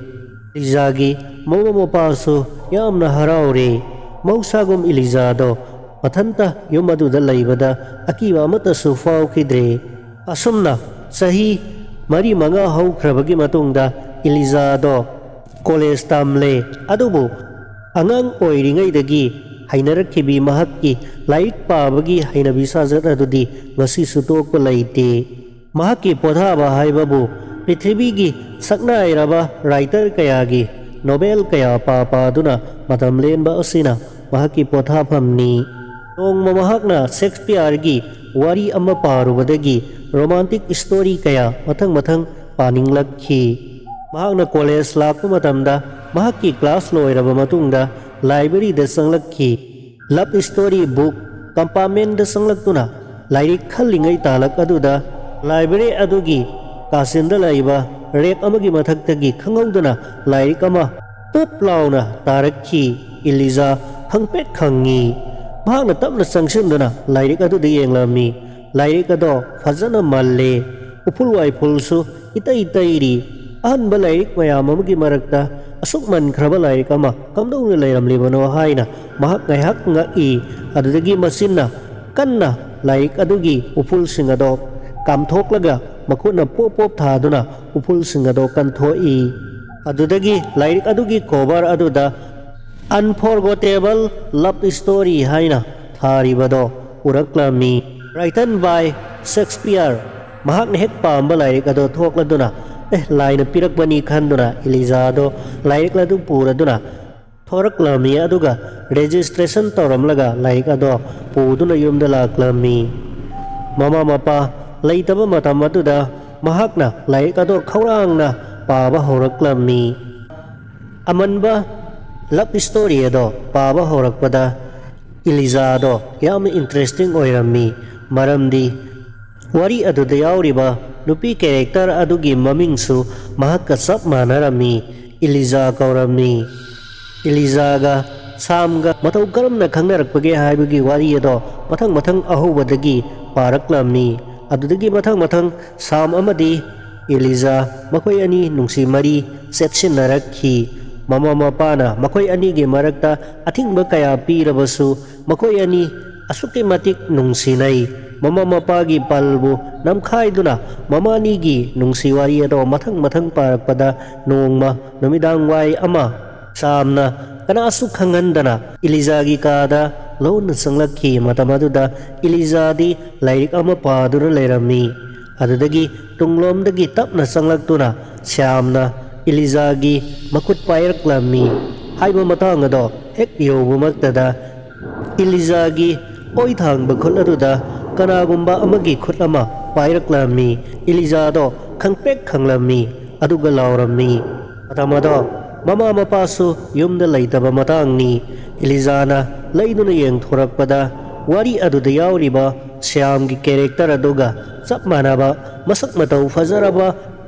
ꯏꯂꯤꯖꯥꯒꯤ ꯃꯃꯥ ꯃꯄꯥꯁꯨ ꯌꯥꯝꯅ ꯍꯔꯥꯎꯔꯦ꯫ ꯃꯍꯧꯁꯥꯒꯨꯝ ꯏꯂꯤꯖꯥꯗꯣ ꯃꯊꯟꯇ ꯌꯨꯝ ꯑꯗꯨꯗ ꯂꯩꯕꯗ ꯑꯀꯤꯕ ꯑꯃꯠꯇꯁꯨ ꯐꯥꯎꯈꯤꯗ꯭ꯔꯦ꯫ ꯑꯁꯨꯝꯅ ꯆꯍꯤ ꯃꯔꯤ ꯃꯉꯥ ꯍꯧꯈ꯭ꯔꯕꯒꯤ ꯃꯇꯨꯡꯗ ꯏꯂꯤꯖꯥꯗꯣ ꯀꯣꯂꯦꯖ ꯇꯝꯂꯦ꯫ ꯑꯗꯨꯕꯨ ꯑꯉꯥꯡ ꯑꯣꯏꯔꯤꯉꯩꯗꯒꯤ ꯍꯩꯅꯔꯛꯈꯤꯕꯤ ꯃꯍꯥꯛꯀꯤ ꯂꯥꯏꯔꯤꯛ ꯄꯥꯕꯒꯤ ꯍꯩꯅꯕꯤ ꯁꯥꯖꯠ ꯑꯗꯨꯗꯤ ꯉꯁꯤꯁꯨ ꯇꯣꯛꯄ ꯂꯩꯇꯦ꯫ ꯃꯍꯥꯛꯀꯤ ꯄꯣꯊꯥꯕ ꯍꯥꯏꯕꯕꯨ ꯄ꯭ꯔꯤꯊꯤꯕꯤꯒꯤ ꯁꯛꯅꯥꯏꯔꯕ writer ꯀꯌꯥꯒꯤ novel ꯀꯌꯥ ꯄꯥ ꯄꯥꯗꯨꯅ ꯃꯇꯝ ꯂꯦꯟꯕ ꯑꯁꯤꯅ ꯃꯍꯥꯛꯀꯤ ꯄꯣꯊꯥꯐꯝꯅꯤ꯫ ꯅꯣꯡꯃ ꯃꯍꯥꯛꯅ ꯁꯦꯛꯁꯄꯤꯌꯔꯒꯤ ꯋꯥꯔꯤ ꯑꯃ ꯄꯥꯔꯨꯕꯗꯒꯤ romantic story ꯀꯌꯥ ꯃꯊꯪ ꯃꯊꯪ ꯄꯥꯅꯤꯡꯂꯛꯈꯤ꯫ ꯃꯍꯥꯛꯅ ꯀꯣꯂꯦꯖ ꯂꯥꯛꯄ ꯃꯇꯝꯗ ꯃꯍꯥꯛꯀꯤ ꯀ꯭ꯂꯥꯁ ꯂꯣꯏꯔꯕ ꯃꯇꯨꯡꯗ ꯂꯥꯏꯕ꯭ꯔꯦꯔꯤꯗ ꯆꯪꯂꯛꯈꯤ꯫ Love story book compartmentꯗ ꯆꯪꯂꯛꯇꯨꯅ ꯂꯥꯏꯔꯤꯛ ꯈꯜꯂꯤꯉꯩ ꯇꯥꯂꯛ ꯑꯗꯨꯗ ꯂꯥꯏꯕ꯭ꯔꯦꯔꯤ ꯑꯗꯨꯒꯤ ꯀꯥꯆꯤꯟꯗ ꯂꯩꯕ ꯔꯦꯛ ꯑꯃꯒꯤ ꯃꯊꯛꯇꯒꯤ ꯈꯪꯍꯧꯗꯅ ꯂꯥꯏꯔꯤꯛ ꯑꯃ ꯄꯨꯞ ꯂꯥꯎꯅ ꯇꯥꯔꯛꯈꯤ꯫ ꯏꯂꯤꯖꯥ ꯈꯪꯄ꯭ꯔꯦꯛ ꯈꯪꯉꯤ꯫ ꯃꯍꯥꯛꯅ ꯇꯞꯅ ꯆꯪꯁꯤꯟꯗꯨꯅ ꯂꯥꯏꯔꯤꯛ ꯑꯗꯨꯗ ꯌꯦꯡꯂꯝꯃꯤ꯫ ꯂꯥꯏꯔꯤꯛ ꯑꯗꯣ ꯐꯖꯅ ꯃꯜꯂꯦ꯫ ꯎꯐꯨꯜ ꯋꯥꯏꯐꯨꯜꯁꯨ ꯏꯇꯩ ꯇꯩꯔꯤ꯫ ꯑꯍꯟꯕ ꯂꯥꯏꯔꯤꯛ ꯃꯌꯥꯝ ꯑꯃꯒꯤ ꯃꯔꯛꯇ ꯑꯁꯨꯛ ꯃꯟꯈ꯭ꯔꯕ ꯂꯥꯏꯔꯤꯛ ꯑꯃ ꯀꯝꯗꯧꯅ ꯂꯩꯔꯝꯂꯤꯕꯅꯣ ꯍꯥꯏꯅ ꯃꯍꯥꯛ ꯉꯥꯏꯍꯥꯛ ꯉꯛꯏ꯫ ꯑꯗꯨꯗꯒꯤ ꯃꯆꯤꯟꯅ ꯀꯟꯅ ꯂꯥꯏꯔꯤꯛ ꯑꯗꯨꯒꯤ ꯎꯐꯨꯜꯁꯤꯡ ꯑꯗꯣ ꯀꯥꯝꯊꯣꯛꯂꯒ ꯃꯈꯨꯠꯅ ꯄꯣꯞ ꯄꯣꯞ ꯊꯥꯗꯨꯅ ꯎꯐꯨꯜꯁꯤꯡ ꯑꯗꯣ ꯀꯟꯊꯣꯛꯏ꯫ ꯑꯗꯨꯗꯒꯤ ꯂꯥꯏꯔꯤꯛ ꯑꯗꯨꯒꯤ cover ꯑꯗꯨꯗ Unforgettable Love Story ꯍꯥꯏꯅ ꯊꯥꯔꯤꯕꯗꯣ ꯎꯔꯛꯂꯝꯃꯤ꯫ Written by Shakespeare꯫ ꯃꯍꯥꯛꯅ ꯍꯦꯛ ꯄꯥꯝꯕ ꯂꯥꯏꯔꯤꯛ ꯑꯗꯣ ꯊꯣꯛꯂꯗꯨꯅ, "ꯑꯦ, ꯂꯥꯏꯅ ꯄꯤꯔꯛꯄꯅꯤ" ꯈꯟꯗꯨꯅ ꯏꯂꯤꯖꯥꯗꯣ ꯂꯥꯏꯔꯤꯛ ꯑꯗꯨ ꯄꯨꯔꯗꯨꯅ ꯊꯣꯔꯛꯂꯝꯃꯤ꯫ ꯑꯗꯨꯒ registration ꯇꯧꯔꯝꯂꯒ ꯂꯥꯏꯔꯤꯛ ꯑꯗꯣ ꯄꯨꯗꯨꯅ ꯌꯨꯝꯗ ꯂꯥꯛꯂꯝꯃꯤ꯫ ꯃꯃꯥ ꯃꯄꯥ ꯂꯩꯇꯕ ꯃꯇꯝ ꯑꯗꯨꯗ ꯃꯍꯥꯛꯅ ꯂꯥꯏꯔꯤꯛ ꯑꯗꯣ ꯈꯧꯔꯥꯡꯅ ꯄꯥꯕ ꯍꯧꯔꯛꯂꯝꯃꯤ꯫ ꯑꯃꯟꯕ love story ꯑꯗꯣ ꯄꯥꯕ ꯍꯧꯔꯛꯄꯗ ꯏꯂꯤꯖꯥꯗꯣ ꯌꯥꯝꯅ interesting ꯑꯣꯏꯔꯝꯃꯤ꯫ ꯃꯔꯝꯗꯤ ꯋꯥꯔꯤ ꯑꯗꯨꯗ ꯌꯥꯎꯔꯤꯕ ꯅꯨꯄꯤ character ꯑꯗꯨꯒꯤ ꯃꯃꯤꯡꯁꯨ ꯃꯍꯥꯛꯀ ꯆꯞ ꯃꯥꯟꯅꯔꯝꯃꯤ, ꯏꯂꯤꯖꯥ ꯀꯧꯔꯝꯃꯤ꯫ ꯏꯂꯤꯖꯥꯒ ꯁꯥꯝꯒ ꯃꯇꯧ ꯀꯔꯝꯅ ꯈꯪꯅꯔꯛꯄꯒꯦ ꯍꯥꯏꯕꯒꯤ ꯋꯥꯔꯤ ꯑꯗꯣ ꯃꯊꯪ ꯃꯊꯪ ꯑꯍꯧꯕꯗꯒꯤ ꯄꯥꯔꯛꯂꯝꯃꯤ꯫ ꯑꯗꯨꯗꯒꯤ ꯃꯊꯪ ꯃꯊꯪ ꯁꯥꯝ ꯑꯃꯗꯤ ꯏꯂꯤꯖꯥ ꯃꯈꯣꯏ ꯑꯅꯤ ꯅꯨꯡꯁꯤ ꯃꯔꯤ ꯆꯦꯠꯁꯤꯟꯅꯔꯛꯈꯤ꯫ ꯃꯃꯥ ꯃꯄꯥꯅ ꯃꯈꯣꯏ ꯑꯅꯤꯒꯤ ꯃꯔꯛꯇ ꯑꯊꯤꯡꯕ ꯀꯌꯥ ꯄꯤꯔꯕꯁꯨ ꯃꯈꯣꯏ ꯑꯅꯤ ꯑꯁꯨꯛꯀꯤ ꯃꯇꯤꯛ ꯅꯨꯡꯁꯤꯅꯩ꯫ ꯃꯃꯥ ꯃꯄꯥꯒꯤ ꯄꯜꯕꯨ ꯅꯝꯈꯥꯏꯗꯨꯅ ꯃꯃꯥ ꯑꯅꯤꯒꯤ ꯅꯨꯡꯁꯤ ꯋꯥꯔꯤ ꯑꯗꯣ ꯃꯊꯪ ꯃꯊꯪ ꯄꯥꯔꯛꯄꯗ ꯅꯣꯡꯃ ꯅꯨꯃꯤꯗꯥꯡ ꯋꯥꯏ ꯑꯃ ꯁꯥꯝꯅ ꯀꯅꯥꯁꯨ ꯈꯪꯍꯟꯗꯅ ꯏꯂꯤꯖꯥꯒꯤ ꯀꯥꯗ ꯂꯣꯟꯅ ꯆꯪꯂꯛꯈꯤ꯫ ꯃꯇꯝ ꯑꯗꯨꯗ ꯏꯂꯤꯖꯥꯗꯤ ꯂꯥꯏꯔꯤꯛ ꯑꯃ ꯄꯥꯗꯨꯅ ꯂꯩꯔꯝꯃꯤ꯫ ꯑꯗꯨꯗꯒꯤ ꯇꯨꯡꯂꯣꯝꯗꯒꯤ ꯇꯞꯅ ꯆꯪꯂꯛꯇꯨꯅ ꯁ꯭ꯌꯥꯝꯅ ꯏꯂꯤꯖꯥꯒꯤ ꯃꯈꯨꯠ ꯄꯥꯏꯔꯛꯂꯝꯃꯤ꯫ ꯍꯥꯏꯕ ꯃꯇꯥꯡ ꯑꯗꯣ ꯍꯦꯛ ꯌꯧꯕꯃꯛꯇꯗ ꯏꯂꯤꯖꯥꯒꯤ ꯑꯣꯏ ꯊꯥꯡꯕ ꯈꯨꯠ ꯑꯗꯨꯗ ꯀꯅꯥꯒꯨꯝꯕ ꯑꯃꯒꯤ ꯈꯨꯠ ꯑꯃ ꯄꯥꯏꯔꯛꯂꯝꯃꯤ꯫ ꯏꯂꯤꯖꯥꯗꯣ ꯈꯪꯄ꯭ꯔꯦꯛ ꯈꯪꯂꯝꯃꯤ, ꯑꯗꯨꯒ ꯂꯥꯎꯔꯝꯃꯤ꯫ ꯃꯇꯝ ꯑꯗꯣ ꯃꯃꯥ ꯃꯄꯥꯁꯨ ꯌꯨꯝꯗ ꯂꯩꯇꯕ ꯃꯇꯥꯡꯅꯤ꯫ ꯏꯂꯤꯖꯥꯅ ꯂꯩꯗꯨꯅ ꯌꯦꯡꯊꯣꯔꯛꯄꯗ ꯋꯥꯔꯤ ꯑꯗꯨꯗ ꯌꯥꯎꯔꯤꯕ ꯁ꯭ꯌꯥꯝꯒꯤ ꯀꯦꯔꯦꯛꯇꯔ ꯑꯗꯨꯒ ꯆꯞ ꯃꯥꯟꯅꯕ ꯃꯁꯛ ꯃꯇꯧ ꯐꯖꯔꯕ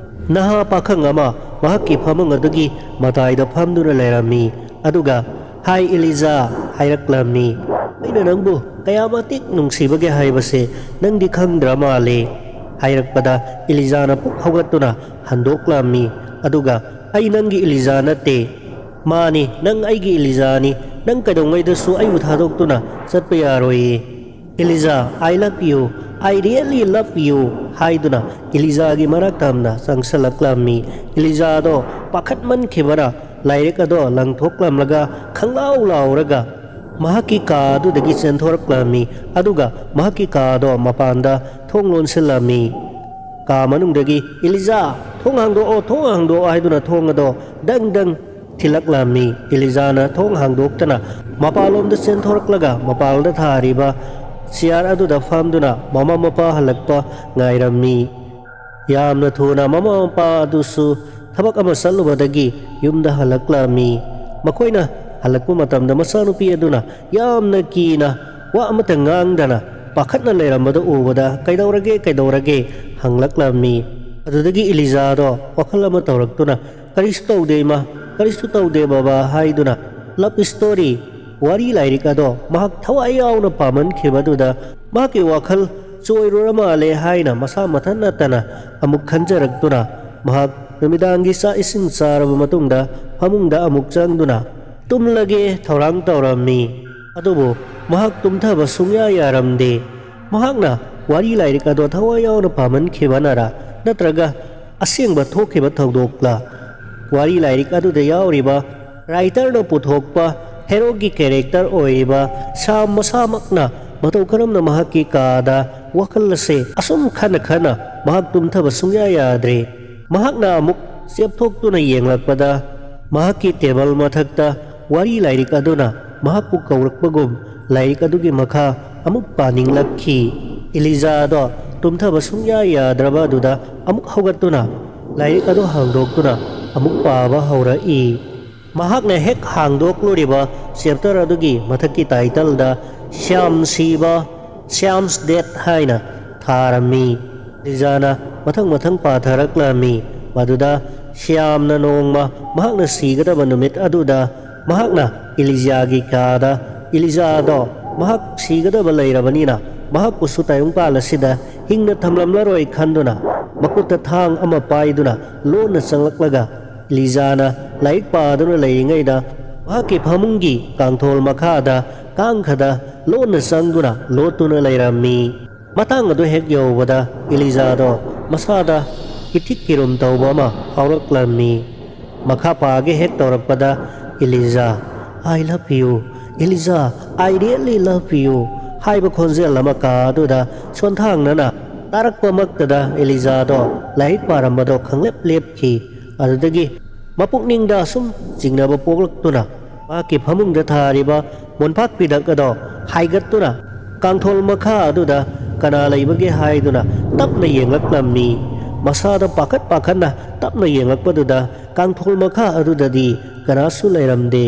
ꯅꯍꯥ ꯄꯥꯈꯪ ꯑꯃ ꯃꯍꯥꯛꯀꯤ ꯐꯃꯨꯡ ꯑꯗꯨꯒꯤ ꯃꯇꯥꯏꯗ ꯐꯝꯗꯨꯅ ꯂꯩꯔꯝꯃꯤ꯫ ꯑꯗꯨꯒ "ꯍꯥꯏ ꯏꯂꯤꯖꯥ" ꯍꯥꯏꯔꯛꯂꯝꯃꯤ꯫ "ꯑꯩꯅ ꯅꯪꯕꯨ ꯀꯌꯥ ꯃꯇꯤꯛ ꯅꯨꯡꯁꯤꯕꯒꯦ ꯍꯥꯏꯕꯁꯦ ꯅꯪꯗꯤ ꯈꯪꯗ꯭ꯔ ꯃꯥꯜꯂꯦ" ꯍꯥꯏꯔꯛꯄꯗ ꯏꯂꯤꯖꯥꯅ ꯄꯨꯛ ꯍꯧꯒꯠꯇꯨꯅ ꯍꯟꯗꯣꯛꯂꯝꯃꯤ꯫ ꯑꯗꯨꯒ "ꯑꯩ ꯅꯪꯒꯤ ꯏꯂꯤꯖꯥ ꯅꯠꯇꯦ"꯫ "ꯃꯥꯅꯤ, ꯅꯪ ꯑꯩꯒꯤ ꯏꯂꯤꯖꯥꯅꯤ꯫ ꯅꯪ ꯀꯩꯗꯧꯉꯩꯗꯁꯨ ꯑꯩꯕꯨ ꯊꯥꯗꯣꯛꯇꯨꯅ ꯆꯠꯄ ꯌꯥꯔꯣꯏꯌꯦ꯫ ꯏꯂꯤꯖꯥ, I love you, I really love you" ꯍꯥꯏꯗꯨꯅ ꯏꯂꯤꯖꯥꯒꯤ ꯃꯅꯥꯛ ꯇꯝꯅ ꯆꯪꯁꯜꯂꯛꯂꯝꯃꯤ꯫ ꯏꯂꯤꯖꯥꯗꯣ ꯄꯥꯈꯠꯃꯟꯈꯤꯕꯅ ꯂꯥꯏꯔꯤꯛ ꯑꯗꯣ ꯂꯪꯊꯣꯛꯂꯝꯂꯒ ꯈꯪꯂꯥꯎ ꯂꯥꯎꯔꯒ ꯃꯍꯥꯛꯀꯤ ꯀꯥ ꯑꯗꯨꯗꯒꯤ ꯆꯦꯟꯊꯣꯔꯛꯂꯝꯃꯤ꯫ ꯑꯗꯨꯒ ꯃꯍꯥꯛꯀꯤ ꯀꯥꯗꯣ ꯃꯄꯥꯟꯗ ꯊꯣꯡ ꯂꯣꯟꯁꯤꯜꯂꯝꯃꯤ꯫ ꯀꯥ ꯃꯅꯨꯡꯗꯒꯤ "ꯏꯂꯤꯖꯥ, ꯊꯣꯡ ꯍꯥꯡꯗꯣꯛꯑꯣ, ꯊꯣꯡ ꯍꯥꯡꯗꯣꯛꯑꯣ" ꯍꯥꯏꯗꯨꯅ ꯊꯣꯡ ꯑꯗꯣ ꯗꯪ ꯗꯪ ꯊꯤꯜꯂꯛꯂꯝꯃꯤ꯫ ꯏꯂꯤꯖꯥꯅ ꯊꯣꯡ ꯍꯥꯡꯗꯣꯛꯇꯅ ꯃꯄꯥꯟꯂꯣꯝꯗ ꯆꯦꯟꯊꯣꯔꯛꯂꯒ ꯃꯄꯥꯟꯗ ꯊꯥꯔꯤꯕ ꯆꯤꯌꯥꯔ ꯑꯗꯨꯗ ꯐꯝꯗꯨꯅ ꯃꯃꯥ ꯃꯄꯥ ꯍꯜꯂꯛꯄ ꯉꯥꯏꯔꯝꯃꯤ꯫ ꯌꯥꯝꯅ ꯊꯨꯅ ꯃꯃꯥ ꯃꯄꯥ ꯑꯗꯨꯁꯨ ꯊꯕꯛ ꯑꯃ ꯆꯠꯂꯨꯕꯗꯒꯤ ꯌꯨꯝꯗ ꯍꯜꯂꯛꯂꯝꯃꯤ꯫ ꯃꯈꯣꯏꯅ ꯍꯜꯂꯛꯄ ꯃꯇꯝꯗ ꯃꯆꯥꯅꯨꯄꯤ ꯑꯗꯨꯅ ꯌꯥꯝꯅ ꯀꯤꯅ ꯋꯥ ꯑꯃꯠꯇ ꯉꯥꯡꯗꯅ ꯄꯥꯈꯠꯅ ꯂꯩꯔꯝꯕꯗꯨ ꯎꯕꯗ "ꯀꯩꯗꯧꯔꯒꯦ, ꯀꯩꯗꯧꯔꯒꯦ?" ꯍꯪꯂꯛꯂꯝꯃꯤ꯫ ꯑꯗꯨꯗꯒꯤ ꯏꯂꯤꯖꯥꯗꯣ ꯋꯥꯈꯜ ꯑꯃ ꯇꯧꯔꯛꯇꯨꯅ "ꯀꯔꯤꯁꯨ ꯇꯧꯗꯦ ꯏꯃꯥ, ꯀꯔꯤꯁꯨ ꯇꯧꯗꯦ ꯕꯕꯥ" ꯍꯥꯏꯗꯨꯅ ꯂꯞ ꯁ꯭ꯇꯣꯔꯤ ꯋꯥꯔꯤ ꯂꯥꯏꯔꯤꯛ ꯑꯗꯣ ꯃꯍꯥꯛ ꯊꯋꯥꯏ ꯌꯥꯎꯅ ꯄꯥꯃꯟꯈꯤꯕꯗꯨꯗ ꯃꯍꯥꯛꯀꯤ ꯋꯥꯈꯜ ꯆꯣꯏꯔꯨꯔ ꯃꯥꯜꯂꯦ ꯍꯥꯏꯅ ꯃꯁꯥ ꯃꯊꯟ ꯅꯠꯇꯅ ꯑꯃꯨꯛ ꯈꯟꯖꯔꯛꯇꯨꯅ ꯃꯍꯥꯛ ꯅꯨꯃꯤꯗꯥꯡꯒꯤ ꯆꯥꯛ ꯏꯁꯤꯡ ꯆꯥꯔꯕ ꯃꯇꯨꯡꯗ ꯐꯃꯨꯡꯗ ꯑꯃꯨꯛ ꯆꯪꯗꯨꯅ ꯇꯨꯝꯂꯒꯦ ꯊꯧꯔꯥꯡ ꯇꯧꯔꯝꯃꯤ꯫ ꯑꯗꯨꯕꯨ ꯃꯍꯥꯛ ꯇꯨꯝꯊꯕ ꯁꯨꯡꯌꯥ ꯌꯥꯔꯝꯗꯦ꯫ ꯃꯍꯥꯛꯅ ꯋꯥꯔꯤ ꯂꯥꯏꯔꯤꯛ ꯑꯗꯣ ꯊꯋꯥꯏ ꯌꯥꯎꯅ ꯄꯥꯃꯟꯈꯤꯕꯅꯔꯥ ꯅꯠꯇ꯭ꯔꯒ ꯑꯁꯦꯡꯕ ꯊꯣꯛꯈꯤꯕ ꯊꯧꯗꯣꯛꯂ? ꯋꯥꯔꯤ ꯂꯥꯏꯔꯤꯛ ꯑꯗꯨꯗ ꯌꯥꯎꯔꯤꯕ ꯔꯥꯏꯇꯔꯅ ꯄꯨꯊꯣꯛꯄ ꯍꯦꯔꯣꯒꯤ ꯀꯦꯔꯦꯛꯇꯔ ꯑꯣꯏꯔꯤꯕ ꯁꯥꯝ ꯃꯁꯥꯃꯛꯅ ꯃꯇꯧ ꯀꯔꯝꯅ ꯃꯍꯥꯛꯀꯤ ꯀꯥꯗ ꯋꯥꯈꯜ ꯑꯁꯦ ꯑꯁꯨꯝ ꯈꯟꯅ ꯈꯟꯅ ꯃꯍꯥꯛ ꯇꯨꯝꯊꯕ ꯁꯨꯡꯌꯥ ꯌꯥꯗ꯭ꯔꯦ꯫ ꯃꯍꯥꯛꯅ ꯑꯃꯨꯛ ꯆꯦꯞꯊꯣꯛꯇꯨꯅ ꯌꯦꯡꯂꯛꯄꯗ, ꯃꯍꯥꯛꯀꯤ ꯇꯦꯕꯜ ꯃꯊꯛꯇ ꯋꯥꯔꯤ ꯂꯥꯏꯔꯤꯛ ꯑꯗꯨꯅ ꯃꯍꯥꯛꯄꯨ ꯀꯧꯔꯛꯄꯒꯨꯝ ꯂꯥꯏꯔꯤꯛ ꯑꯗꯨꯒꯤ ꯃꯈꯥ ꯑꯃꯨꯛ ꯄꯥꯅꯤꯡꯂꯛꯈꯤ꯫ ꯏꯂꯤꯖꯥꯗꯣ ꯇꯨꯝꯊꯕ ꯁꯨꯡꯌꯥ ꯌꯥꯗ꯭ꯔꯕ ꯑꯗꯨꯗ ꯑꯃꯨꯛ ꯍꯧꯒꯠꯇꯨꯅ ꯂꯥꯏꯔꯤꯛ ꯑꯗꯨ ꯍꯥꯡꯗꯣꯛꯇꯨꯅ ꯑꯃꯨꯛ ꯄꯥꯕ ꯍꯧꯔꯛꯏ꯫ ꯃꯍꯥꯛꯅ ꯍꯦꯛ ꯍꯥꯡꯗꯣꯛꯂꯨꯔꯤꯕ ꯆꯦꯞꯇꯔ ꯑꯗꯨꯒꯤ ꯃꯊꯛꯀꯤ ꯇꯥꯏꯇꯜꯗ "ꯁ꯭ꯌꯥꯝ ꯁꯤꯕ", "Shyam's Death" ꯍꯥꯏꯅ ꯊꯥꯔꯝꯃꯤ꯫ ꯏꯂꯤꯖꯥꯅ ꯃꯊꯪ ꯃꯊꯪ ꯄꯥꯊꯔꯛꯂꯝꯃꯤ꯫ ꯃꯗꯨꯗ ꯁ꯭ꯌꯥꯝꯅ ꯅꯣꯡꯃ ꯃꯍꯥꯛꯅ ꯁꯤꯒꯗꯕ ꯅꯨꯃꯤꯠ ꯑꯗꯨꯗ ꯃꯍꯥꯛꯅ ꯏꯂꯤꯖꯥꯒꯤ ꯀꯥꯗ, ꯏꯂꯤꯖꯥꯗꯣ ꯃꯍꯥꯛ ꯁꯤꯒꯗꯕ ꯂꯩꯔꯕꯅꯤꯅ ꯃꯍꯥꯛꯄꯨꯁꯨ ꯇꯥꯏꯕꯪꯄꯥꯜ ꯑꯁꯤꯗ ꯍꯤꯡꯅ ꯊꯝꯂꯝꯂꯔꯣꯏ ꯈꯟꯗꯨꯅ, ꯃꯈꯨꯠꯇ ꯊꯥꯡ ꯑꯃ ꯄꯥꯏꯗꯨꯅ ꯂꯣꯟꯅ ꯆꯪꯂꯛꯂꯒ, ꯏꯂꯤꯖꯥꯅ ꯂꯥꯏꯔꯤꯛ ꯄꯥꯗꯨꯅ ꯂꯩꯔꯤꯉꯩꯗ ꯃꯍꯥꯛꯀꯤ ꯐꯃꯨꯡꯒꯤ ꯀꯥꯡꯊꯣꯜ ꯃꯈꯥꯗ ꯀꯥꯡꯈꯗ ꯂꯣꯟꯅ ꯆꯪꯗꯨꯅ ꯂꯣꯠꯇꯨꯅ ꯂꯩꯔꯝꯃꯤ꯫ ꯃꯇꯥꯡ ꯑꯗꯨ ꯍꯦꯛ ꯌꯧꯕꯗ ꯏꯂꯤꯖꯥꯗꯣ ꯃꯁꯥꯗ ꯀꯤꯊꯤꯛ ꯀꯤꯔꯨꯝ ꯇꯧꯕ ꯑꯃ ꯐꯥꯎꯔꯛꯂꯝꯃꯤ꯫ ꯃꯈꯥ ꯄꯥꯒꯦ ꯍꯦꯛ ꯇꯧꯔꯛꯄꯗ ꯏꯂꯤꯖꯥ, "I love you, ꯏꯂꯤꯖꯥ, I really love you" ꯍꯥꯏꯕ ꯈꯣꯟꯖꯦꯜ ꯑꯃ ꯀꯥ ꯑꯗꯨꯗ ꯁꯣꯟꯊꯥꯡꯅꯅ ꯇꯥꯔꯛꯄꯃꯛꯇꯗ ꯏꯂꯤꯖꯥꯗꯣ ꯂꯥꯏꯔꯤꯛ ꯄꯥꯔꯝꯕꯗꯣ ꯈꯪꯂꯦꯞ ꯂꯦꯞꯈꯤ꯫ ꯑꯗꯨꯗꯒꯤ ꯃꯄꯨꯛꯅꯤꯡꯗ ꯑꯁꯨꯝ ꯆꯤꯡꯅꯕ ꯄꯣꯛꯂꯛꯇꯨꯅ ꯃꯍꯥꯛꯀꯤ ꯐꯃꯨꯡꯗ ꯊꯥꯔꯤꯕ ꯃꯣꯟꯐꯥꯛ ꯐꯤꯗꯛ ꯑꯗꯣ ꯍꯥꯏꯒꯠꯇꯨꯅ ꯀꯥꯡꯊꯣꯜ ꯃꯈꯥ ꯑꯗꯨꯗ ꯀꯅꯥ ꯂꯩꯕꯒꯦ ꯍꯥꯏꯗꯨꯅ ꯇꯞꯅ ꯌꯦꯡꯂꯛꯂꯝꯃꯤ꯫ ꯃꯁꯥꯗ ꯄꯥꯈꯠ ꯄꯥꯈꯠꯅ ꯇꯞꯅ ꯌꯦꯡꯂꯛꯄꯗꯨꯗ ꯀꯥꯡꯊꯣꯜ ꯃꯈꯥ ꯑꯗꯨꯗꯗꯤ ꯀꯅꯥꯁꯨ ꯂꯩꯔꯝꯗꯦ꯫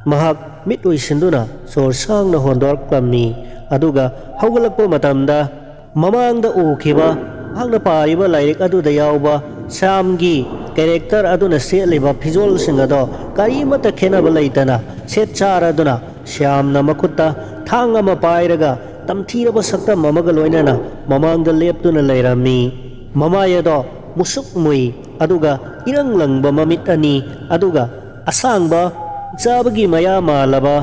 ꯃꯍꯥꯛ ꯃꯤꯠ ꯎꯏꯁꯤꯟꯗꯨꯅ ꯁꯣꯔ ꯁꯥꯡꯅ ꯍꯣꯟꯗꯣꯔꯛꯂꯝꯃꯤ꯫ ꯑꯗꯨꯒ ꯍꯧꯒꯠꯂꯛꯄ ꯃꯇꯝꯗ ꯃꯃꯥꯡꯗ ꯎꯈꯤꯕ ꯃꯍꯥꯛꯅ ꯄꯥꯔꯤꯕ ꯂꯥꯏꯔꯤꯛ ꯑꯗꯨꯗ ꯌꯥꯎꯕ ꯁ꯭ꯌꯥꯝꯒꯤ ꯀꯦꯔꯦꯛꯇꯔ ꯑꯗꯨꯅ ꯁꯦꯠꯂꯤꯕ ꯐꯤꯖꯣꯜꯁꯤꯡ ꯑꯗꯣ ꯀꯔꯤꯃꯠꯇ ꯈꯦꯠꯅꯕ ꯂꯩꯇꯅ ꯁꯦꯠ ꯆꯥꯔꯗꯨꯅ, ꯁ꯭ꯌꯥꯝꯅ ꯃꯈꯨꯠꯇ ꯊꯥꯡ ꯑꯃ ꯄꯥꯏꯔꯒ ꯇꯝꯊꯤꯔꯕ ꯁꯛꯇꯝ ꯑꯃꯒ ꯂꯣꯏꯅꯅ ꯃꯃꯥꯡꯗ ꯂꯦꯞꯇꯨꯅ ꯂꯩꯔꯝꯃꯤ꯫ ꯃꯃꯥꯏ ꯑꯗꯣ ꯃꯨꯁꯨꯛ ꯃꯨꯏ, ꯑꯗꯨꯒ ꯏꯔꯪ ꯂꯪꯕ ꯃꯃꯤꯠ ꯑꯅꯤ, ꯑꯗꯨꯒ ꯑꯁꯥꯡꯕ, ꯆꯥꯕꯒꯤ ꯃꯌꯥ ꯃꯥꯜꯂꯕ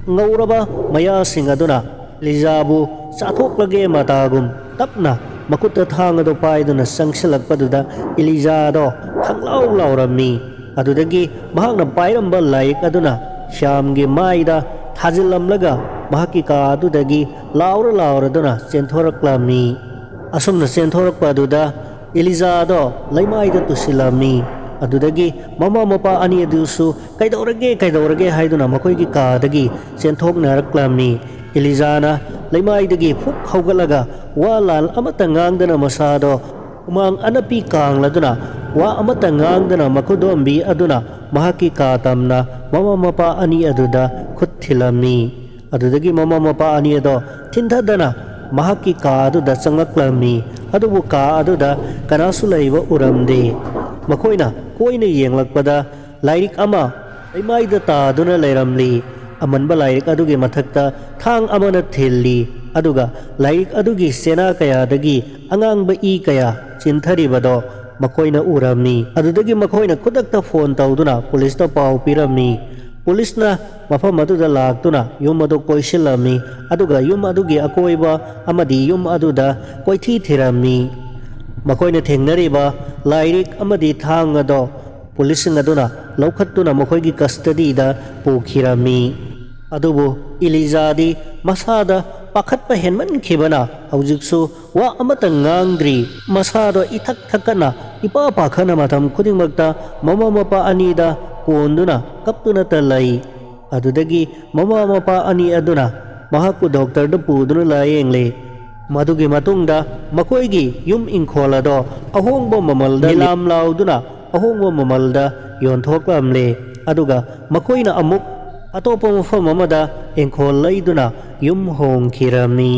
ꯉꯧꯔꯕ ꯃꯌꯥꯁꯤꯡ ꯑꯗꯨꯅ ꯏꯂꯤꯖꯥꯕꯨ ꯆꯥꯊꯣꯛꯂꯒꯦ ꯃꯇꯥꯒꯨꯝ ꯇꯞꯅ ꯃꯈꯨꯠꯇ ꯊꯥꯡ ꯑꯗꯨ ꯄꯥꯏꯗꯨꯅ ꯆꯪꯁꯤꯜꯂꯛꯄꯗꯨꯗ ꯏꯂꯤꯖꯥꯗꯣ ꯈꯪꯂꯥꯎ ꯂꯥꯎꯔꯝꯃꯤ꯫ ꯑꯗꯨꯗꯒꯤ ꯃꯍꯥꯛꯅ ꯄꯥꯏꯔꯝꯕ ꯂꯥꯏꯔꯤꯛ ꯑꯗꯨꯅ ꯁ꯭ꯌꯥꯝꯒꯤ ꯃꯥꯏꯗ ꯊꯥꯖꯤꯜꯂꯝꯂꯒ ꯃꯍꯥꯛꯀꯤ ꯀꯥ ꯑꯗꯨꯗꯒꯤ ꯂꯥꯎꯔ ꯂꯥꯎꯔꯗꯨꯅ ꯆꯦꯟꯊꯣꯔꯛꯂꯝꯃꯤ꯫ ꯑꯁꯨꯝꯅ ꯆꯦꯟꯊꯣꯔꯛꯄ ꯑꯗꯨꯗ ꯏꯂꯤꯖꯥꯗꯣ ꯂꯩꯃꯥꯏꯗ ꯇꯨꯁꯤꯜꯂꯝꯃꯤ꯫ ꯑꯗꯨꯗꯒꯤ ꯃꯃꯥ ꯃꯄꯥ ꯑꯅꯤ ꯑꯗꯨꯁꯨ "ꯀꯩꯗꯧꯔꯒꯦ, ꯀꯩꯗꯧꯔꯒꯦ?" ꯍꯥꯏꯗꯨꯅ ꯃꯈꯣꯏꯒꯤ ꯀꯥꯗꯒꯤ ꯆꯦꯟꯊꯣꯛꯅꯔꯛꯂꯝꯃꯤ꯫ ꯏꯂꯤꯖꯥꯅ ꯂꯩꯃꯥꯏꯗꯒꯤ ꯐꯨꯛ ꯍꯧꯒꯠꯂꯒ ꯋꯥ ꯂꯥꯜ ꯑꯃꯠꯇ ꯉꯥꯡꯗꯅ ꯃꯁꯥꯗꯣ ꯍꯨꯃꯥꯡ ꯑꯅꯞꯄꯤ ꯀꯥꯡꯂꯗꯨꯅ ꯋꯥ ꯑꯃꯠꯇ ꯉꯥꯡꯗꯅ ꯃꯈꯨꯗꯣꯝꯕꯤ ꯑꯗꯨꯅ ꯃꯍꯥꯛꯀꯤ ꯀꯥ ꯇꯝꯅ ꯃꯃꯥ ꯃꯄꯥ ꯑꯅꯤ ꯑꯗꯨꯗ ꯈꯨꯠ ꯊꯤꯜꯂꯝꯃꯤ꯫ ꯑꯗꯨꯗꯒꯤ ꯃꯃꯥ ꯃꯄꯥ ꯑꯅꯤ ꯑꯗꯣ ꯊꯤꯟꯊꯗꯅ ꯃꯍꯥꯛꯀꯤ ꯀꯥ ꯑꯗꯨꯗ ꯆꯪꯂꯛꯂꯝꯃꯤ꯫ ꯑꯗꯨꯕꯨ ꯀꯥ ꯑꯗꯨꯗ ꯀꯅꯥꯁꯨ ꯂꯩꯕ ꯎꯔꯝꯗꯦ꯫ ꯃꯈꯣꯏꯅ ꯀꯣꯏꯅ ꯌꯦꯡꯂꯛꯄꯗ ꯂꯥꯏꯔꯤꯛ ꯑꯃ ꯂꯩꯃꯥꯏꯗ ꯇꯥꯗꯨꯅ ꯂꯩꯔꯝꯂꯤ꯫ ꯑꯃꯟꯕ ꯂꯥꯏꯔꯤꯛ ꯑꯗꯨꯒꯤ ꯃꯊꯛꯇ ꯊꯥꯡ ꯑꯃꯅ ꯊꯤꯜꯂꯤ, ꯑꯗꯨꯒ ꯂꯥꯏꯔꯤꯛ ꯑꯗꯨꯒꯤ ꯆꯦꯅꯥ ꯀꯌꯥꯗꯒꯤ ꯑꯉꯥꯡꯕ ꯏ ꯀꯌꯥ ꯆꯤꯟꯊꯔꯤꯕꯗꯣ ꯃꯈꯣꯏꯅ ꯎꯔꯝꯃꯤ꯫ ꯑꯗꯨꯗꯒꯤ ꯃꯈꯣꯏꯅ ꯈꯨꯗꯛꯇ ꯐꯣꯟ ꯇꯧꯗꯨꯅ ꯄꯨꯂꯤꯁꯇ ꯄꯥꯎ ꯄꯤꯔꯝꯃꯤ꯫ ꯄꯨꯂꯤꯁꯅ ꯃꯐꯝ ꯑꯗꯨꯗ ꯂꯥꯛꯇꯨꯅ ꯌꯨꯝ ꯑꯗꯨ ꯀꯣꯏꯁꯤꯜꯂꯝꯃꯤ, ꯑꯗꯨꯒ ꯌꯨꯝ ꯑꯗꯨꯒꯤ ꯑꯀꯣꯏꯕ ꯑꯃꯗꯤ ꯌꯨꯝ ꯑꯗꯨꯗ ꯀꯣꯏꯊꯤ ꯊꯤꯔꯝꯃꯤ꯫ ꯃꯈꯣꯏꯅ ꯊꯦꯡꯅꯔꯤꯕ ꯂꯥꯏꯔꯤꯛ ꯑꯃꯗꯤ ꯊꯥꯡ ꯑꯗꯣ ꯄꯨꯂꯤꯁꯁꯤꯡ ꯑꯗꯨꯅ ꯂꯧꯈꯠꯇꯨꯅ ꯃꯈꯣꯏꯒꯤ ꯀꯁꯇꯗꯤꯗ ꯄꯨꯈꯤꯔꯝꯃꯤ꯫ ꯑꯗꯨꯕꯨ ꯏꯂꯤꯖꯥꯗꯤ ꯃꯁꯥꯗ ꯄꯥꯈꯠꯄ ꯍꯦꯟꯃꯟꯈꯤꯕꯅ ꯍꯧꯖꯤꯛꯁꯨ ꯋꯥ ꯑꯃꯠꯇ ꯉꯥꯡꯗ꯭ꯔꯤ꯫ ꯃꯁꯥꯗꯣ ꯏꯊꯛ ꯊꯛꯀꯠꯅ, ꯏꯄꯥ ꯄꯥꯈꯠꯅ ꯃꯇꯝ ꯈꯨꯗꯤꯡꯃꯛꯇ ꯃꯃꯥ ꯃꯄꯥ ꯑꯅꯤꯗ ꯀꯣꯟꯗꯨꯅ ꯀꯞꯇꯨꯅꯇ ꯂꯩ꯫ ꯑꯗꯨꯗꯒꯤ ꯃꯃꯥ ꯃꯄꯥ ꯑꯅꯤ ꯑꯗꯨꯅ ꯃꯍꯥꯛꯄꯨ ꯗꯣꯛꯇꯔꯗ ꯄꯨꯗꯨꯅ ꯂꯥꯌꯦꯡꯂꯦ꯫ ꯃꯗꯨꯒꯤ ꯃꯇꯨꯡꯗ ꯃꯈꯣꯏꯒꯤ ꯌꯨꯝ ꯏꯪꯈꯣꯜ ꯑꯗꯣ ꯑꯍꯣꯡꯕ ꯃꯃꯜꯗ ꯅꯤꯂꯥꯝ ꯂꯥꯎꯗꯨꯅ ꯑꯍꯣꯡꯕ ꯃꯃꯜꯗ ꯌꯣꯟꯊꯣꯛꯂꯝꯂꯦ꯫ ꯑꯗꯨꯒ ꯃꯈꯣꯏꯅ ꯑꯃꯨꯛ ꯑꯇꯣꯞꯄ ꯃꯐꯝ ꯑꯃꯗ ꯏꯪꯈꯣꯜ ꯂꯩꯗꯨꯅ ꯌꯨꯝ ꯍꯣꯡꯈꯤꯔꯝꯃꯤ꯫